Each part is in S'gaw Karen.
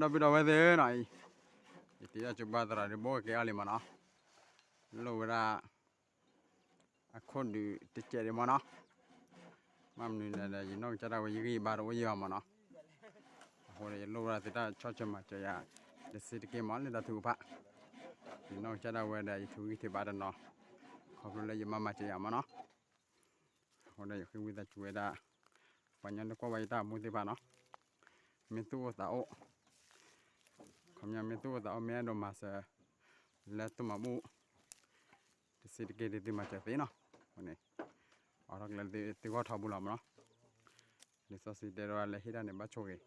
ဒီပုၢ်ဒီဝဲၢ်သ့ၣ်နီၤ, ယတ့ဒၣ်ကၠိဘါသရၣ်ဒီးဘိကကဲအါလံမးနီၤ, လိၣ်ဝဲဒၣ် အခိၣ်ဒုးတစဲးဒံးမးနီၤ, မ့ၢ်မနုၤလဲၣ်ဒီး ယနီၢ်ကစၢ်ဒၣ်ဝဲယဂံၢ်ယဘါတအိၣ်ယံာ်ဘၣ်မးနီၤ, အဃိဒီးယလိၣ်ဝဲဒၣ်သုတၢ်ဆီၣ်ထွဲမၤစၢၤယၤ တဆံးတက့ၢ်မး လၢတၢ်ထုကဖၣ်, ယနီၢ်ကစၢ်ဒၣ်ဝဲဒီး ယထုးဂံၢ်ထုးဘါတနီၤ, ခီဖျိလၢယမၤမၤစၢၤယၤမးနီၤ, အဃိဒီးယဃ့ဝံသးစူၤဝဲဒၣ် ပှၤကညီလၢကွၢ်ဝဲယတၢ်မူသ့ၣ်တဖၣ်နီၤ, မ့ၢ်သူၣ်အိၣ်သးအိၣ်, ခီပညီမ့ၢ်သူၣ်အိၣ်သးအိၣ် မ့ၢ်အဲၣ်ဒိးမၤစၢၤ လၢတၢ်မၤဘူၣ် တဆံးတက့ၢ်ဒ်သုမၤစၢၤသ့နီၤ, အဃိန့ၣ် အိးထီၣ်ကျဲလၢသုဂီၢ်ထီပူၤလီၤမးနီၤ, လံာ်စီဆှံတဲဝဲဒၣ်လၢဟ့ၣ်တၢ်န့ၣ် ဘၣ်ဆိၣ်ဂ့ၤ,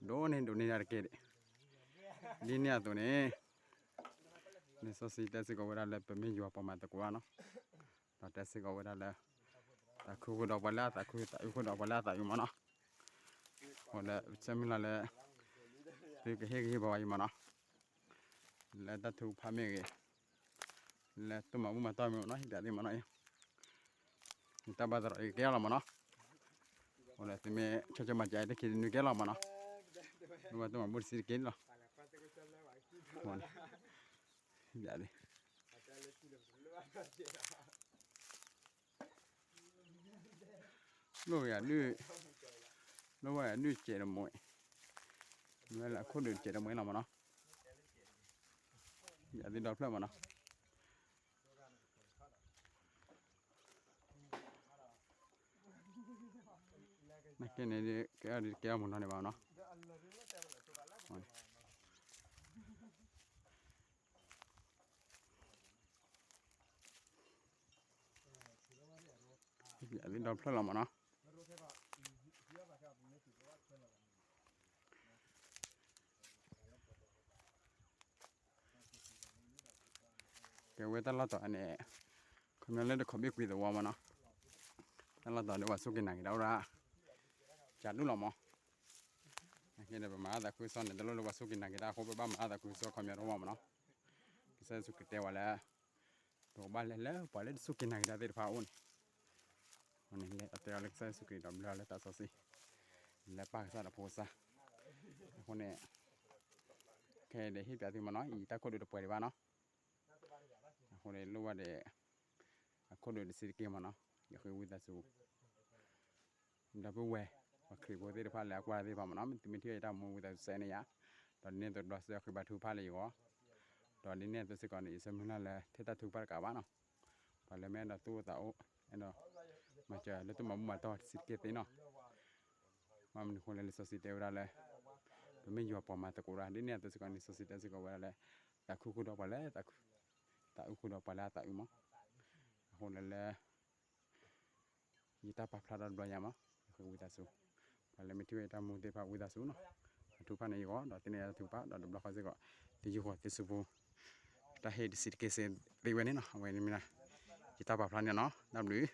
ဒိးန့ၢ်ဒိးန့ၢ်တၢ်တက့ၢ်ဒံး, ဒ်န့ၣ်အသိးန့ၣ် လံာ်စီဆှံတဲစ့ၢ်ကီးဝဲဒၣ်လၢပမ့ၢ်ယွၤပှၤမၤသကိးတၢ်နီၤ, ဒီးတဲစ့ၢ်ကီးဝဲဒၣ်လၢ သးခုဃုာ်ဒီးပှၤလၢအသးခု, သးအုးဃုာ်ဒီးပှၤလၢအသးအုးမးနီၤ, အဃိဒီးဆၢမုၢ်လၢ်လၢ သုကဟ့ၣ်ဂံၢ်ဟ့ၣ်ဘါဝဲအံၤမးနီၤ, လၢတၢ်ထုကဖၣ်မ့ၢ်ဂ့ၤ, လၢတၢ်မၤဘူၣ်မၤတီၢ်မ့ၢ်ဂ့ၤနီၤ, ဟ့ၣ်ပျးသ့မးနီၤ, ယတၢ်ဘါသရၣ်အံၤကဲလီၤမးနီၤ, အဃိဒီးသုမ့ၢ်ဆီၣ်ထွဲမၤစၢၤအံၤတခါန့ၣ် နုာ်ကဲလီၤမးနီၤ, မ့ၢ်တၢ်မၤဘူၣ်တဆံးတက့ၢ်လီၤ, ဟ့ၣ်ပျးသ့ လိၣ်ဝဲဒၣ်ဒုး, လိၣ်ဝဲဒၣ်ဒုးစဲးတမှဲ, မ့ၢ်လၢအခိၣ်ဒုးစဲးတမှဲလီၤမးနီၤ, ယသ့ဒီဖျၢၣ်မးနီၤ, နာ်က့န့ၣ် ကဲအီၤဒ်ကဲအီၤမုၢ်နီၤန့ၣ်ဘၣ်နီၤ ယသ့ဒီဖျၢၣ်လီၤမးနီၤ, ကဲဝဲတၢ်လီၢ်တီၤန့ၣ် ခီပညီလၢတခိးဘ့ၣ်ကွံာ်သဝီမးနီၤ, တၢ်လီၢ်တီၤဒီးပှၤစူၢ်က့ၤနာ်က့ၤတၢ်အိၣ်ဒၣ် ကးဒူၣ်လီၤမး, နာ်က့ဒီးပမၤအသးခုကစီၣ်န့ၣ် တလိၣ်လၢပှၤစူၢ်က့ၤနာ်က့ၤတၢ်အဃိ ပဘၣ်မၤအသးခုကစီၣ်ခီပညီတအိၣ်မးနီၤ, ကစၢ်ယ့ၣ်ၡူးခရံာ်တဲဝဲလၢ တကဘၣ်လဲၤလၢပှၤလၢတစူၢ်က့ၤနာ်က့ၤတၢ်သ့ၣ်တဖၣ်အအိၣ်န့ၣ်, အဃိန့ၣ် လဲၤအတဲအီၤလၢကစၢ်ယ့ၣ်ၡူးခရံာ်ဒီးဘျၢလၢတၢ်စီဆှံ, လဲၤပၢ်ကစၢ်ဒီးဖိကစၢ်, အဃိန့ၣ် ခဲအံၤဒီးဟ့ၣ်ပျးသုမးနီၤ အံၤတၢ်ခိၣ်ဒုးတပှဲၤဒံးဘၣ်နီၤ, အဃိန့ၣ်လိၣ်ဘၣ်ဒီး အခိၣ်ဒုးတဆံးတက့ၢ်မးနီၤ, ယဃ့ဝံသးစူၤ ဒီပုၢ်ဝဲၢ် ပှၤခရံာ်ဖိသ့ၣ်တဖၣ်လၢအကွၢ်သ့ၣ်တဖၣ်မးနီၤ, မ့ၢ်သုမ့ၢ်ထံၣ်ဝဲယတၢ်မူဝံသးစူၤစဲန့ၣ်ယါ, ဒီးဒ်န့ၣ်အသိးတဘျီစ့ၢ်ကီးဃ့ဘါထုကဖၣ်လၢယဂီၢ်, ဒီးဒ်န့ၣ်အသိးစ့ၢ်ကီးန့ၣ် ယဆၢမုၢ်လၢ်လၢ ထဲတၢ်ထုကဖၣ်တကးဘၣ်နီၤ, ပှၤလၢမ့ၢ်အဲၣ်ဒိးသူၣ်အိၣ်သးအိၣ် အဲၣ်ဒိး မၤစၢၤလၢတၢ်မၤဘူၣ်မၤတီၢ်တဆံးတက့ၢ်သ့နီၤ, မ့ၢ်မနုၤအဃိလဲၣ် လံာ်စီဆှံတဲဝဲဒၣ်လၢ ပမ့ၢ်ယွၤပှၤမၤသကိးတၢ် ဒ်န့ၣ်အသိးစ့ၢ်ကီးန့ၣ် လံာ်စီဆှံတဲစ့ၢ်ကီးဝဲဒၣ်လၢ သးခုဃုာ်ဒီးပှၤလၢ သးအုးဃုာ်ဒီးပှၤလၢအသးအုးမး, အဃိလဲၣ်လၢ ယတၢ်ပာ်ဖျါထီၣ်တဘျီညါမး, ယဃ့ဝံသးစူၤ, ပှၤလၢမ့ၢ်ထံၣ်ဝဲယတၢ်မူသ့ၣ်တဖၣ်ဝံသးစူၤနီၤ, ထုကဖၣ်န့ၢ်ယဂီၢ် ဒီးသ့ၣ်န့ၢ်ယတၢ်ထုကဖၣ် ဒီးတဘျီဃီစ့ၢ်ကီး သုယူၢ်ဃီၤသုစုပူၤ တၢ်ဟ့ၣ်တဆံးတက့ၢ်စ့ၢ်သ့ဝဲန့ၣ်နီၤ, အဝဲန့ၣ်မ့ၢ်ဒၣ် ယတၢ်ပာ်ဖျါန့ၣ်နီၤ, တၢ်ဘျုး